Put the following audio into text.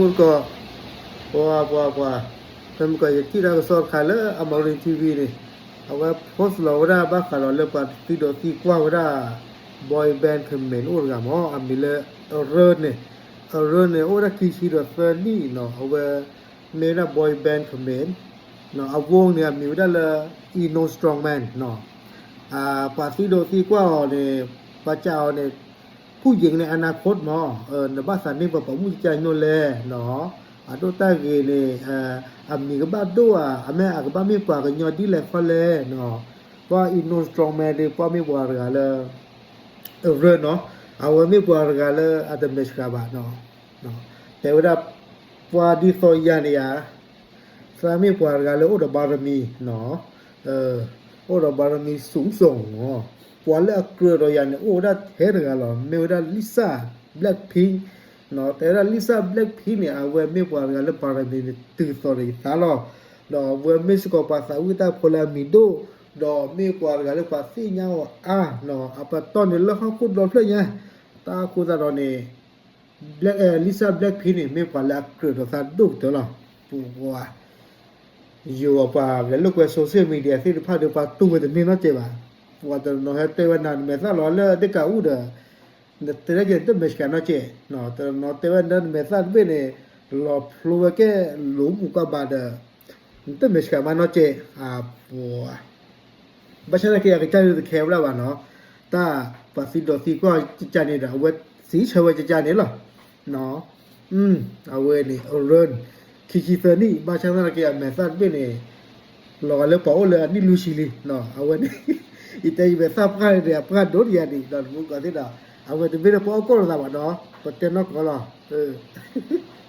တကီၢ်, ပှၤပှၤပှၤ, ဖဲမုၢ်ကီၢ်ယထံၣ်တၢ်ကစီၣ်တခါလၢ Amarin TV န့ၣ်, အဝဲ post လီၤဝဲဒၣ်ဘၣ်ဃးဒီးလၢပှၤသံဒိးသံကွၢ်ဝဲဒၣ် boy band ခမ့ၣ်အိၣ်တဂၤမး အမံၤလၢ Aaron န့ၣ်, Aaron န့ၣ် အိၣ်ဝဲဒၣ်ခံဆံဒီးသၢနံၣ်နီၤ, အဝဲ မ့ၢ်ဝဲဒၣ် boy band ခမ့ၣ် အဝဲန့ၣ် အမံၤဝဲဒၣ်လၢ Eno Strongman နီၤ, ပှၤသံဒိးသံကွၢ်အီၤန့ၣ်, ပှၤစံးအီၤန့ၣ် ဖူယံၤန့ၣ် အနၢ်ခိၣ်မး, နဘၣ်သးန့ၢ်ပှၤပိာ်မုၣ်ကစၢ်ညိၣ်လဲၣ်နီၤ, အဒိၣ်တၢ်ဂ့ၤန့ၣ်, အမံၤကဘၣ်ဒိၣ်ဧါ, အမ့ၢ်အကဘၣ်မ့ၢ်ပှၤကညီဒ်လဲၣ်ခီလဲၣ်နီၤ, ပှၤ Eno Strongman ဒီး ပှၤမ့ၢ်ပှၤတဂၤလၢ Aaron နီၤ, အဝဲမ့ၢ်ပှၤတဂၤလၢအတမဲာ်ဆှးဘၣ်နီၤ, တဲဝဲဒၣ် ပှၤဒ်သိးယၤန့ၣ်ဧါ, သးမ့ၢ်ပှၤတဂၤလၢအိၣ်ဒီး ပါရမီ အိၣ်ဒီး ပါရမီ สูงส่ง မး, ပှၤလၢအကြၢးဒီးယၤန့ၣ် အိၣ်ဝဲဒၣ်ထဲတဂၤလီၤ, မ့ၢ်ဝဲဒၣ် Lisa Blackpink နီၤ, တဲဝဲဒၣ် Lisa Blackpink န့ၣ် အဝဲမ့ၢ်ပှၤတဂၤလၢ ပါရမီ န့ၣ် တုၤသိးဒီးယသးလီၤ, ဒီးအဝဲမ့ၢ်စ့ၢ်ကီးပှၤသးဝံၣ်တၢ်ဖိလၢအမံၤဒိၣ်, ဒီးမ့ၢ်ပှၤတဂၤလၢပှၤသ့ၣ်ညါအီၤအါနီၤ, အပတီၢ်န့ၣ်လၢဟီၣ်ခိၣ်ဒီဖျၢၣ်ညါ, တၢ်အဃိသတးဒီးန့ၣ် Lisa Blackpink န့ၣ် မ့ၢ်ပှၤလၢအကြၢးဒီးသးဒိၣ်ကတၢၢ်လီၤ, ပှၤ ယိၤပှၤလၢလိာ်ကွဲ social media သ့ၣ်တဖၣ်ဒီး ပှၤတူၢ်ဝဲတန့ၢ်နီတစဲးဘၣ်, ပှၤတနီၤဟဲတဲဝဲနၤနမဲာ်သၣ်လီၤလၢဒ့ၣ်ကးအူဒီး, နတဲဒၣ်က့ၤနတမဲာ်ဆှးနီတစဲး, တနီၤတဲဝဲနတမဲာ်သၣ်တဘ့ၣ်န့ၣ်, လီၤဖျိဝဲကဲလိာ်မုၢ်ကွၢ်ဘၣ်ဒီး, နတမဲာ်ဆှးမးနီတစဲး, ပှၤ ဘၣ်ဆၣ်သနာ်က့ အကစၢ်ဒုးတခဲဝဲဒၣ်ဘၣ်နီၤ, တၢ်ပှၤသံဒိးသံကွၢ်ကကန့ၣ်ဒီး အဝဲသံဆၢဝဲကကန့ၣ်လီၤ, အဝဲန့ၣ် Aaron ခံဆံသၢနံၣ် ဘၣ်ဆၣ်သနာ်က့ အမဲာ်သၣ်တဘ့ၣ်န့ၣ် လီၤဂာ်လၢပှၤအိၣ်လၢအနံၣ်လွံၢ်ဆံလံ, အဝဲန့ၣ် ယတဲယမဲာ်သၣ်ပှၢ်န့ၣ် အပှၢ်ဒိၣ်တယၤဒံး ဒီးတမူကီၢ်သ့ၣ်ဒီး, အဝဲတမ့ၢ်လၢပှၤအိၣ်ကီၢ်လိာ်သးဘၣ်ဒီး ပတဲနီၢ်ကီၢ်လီၤ,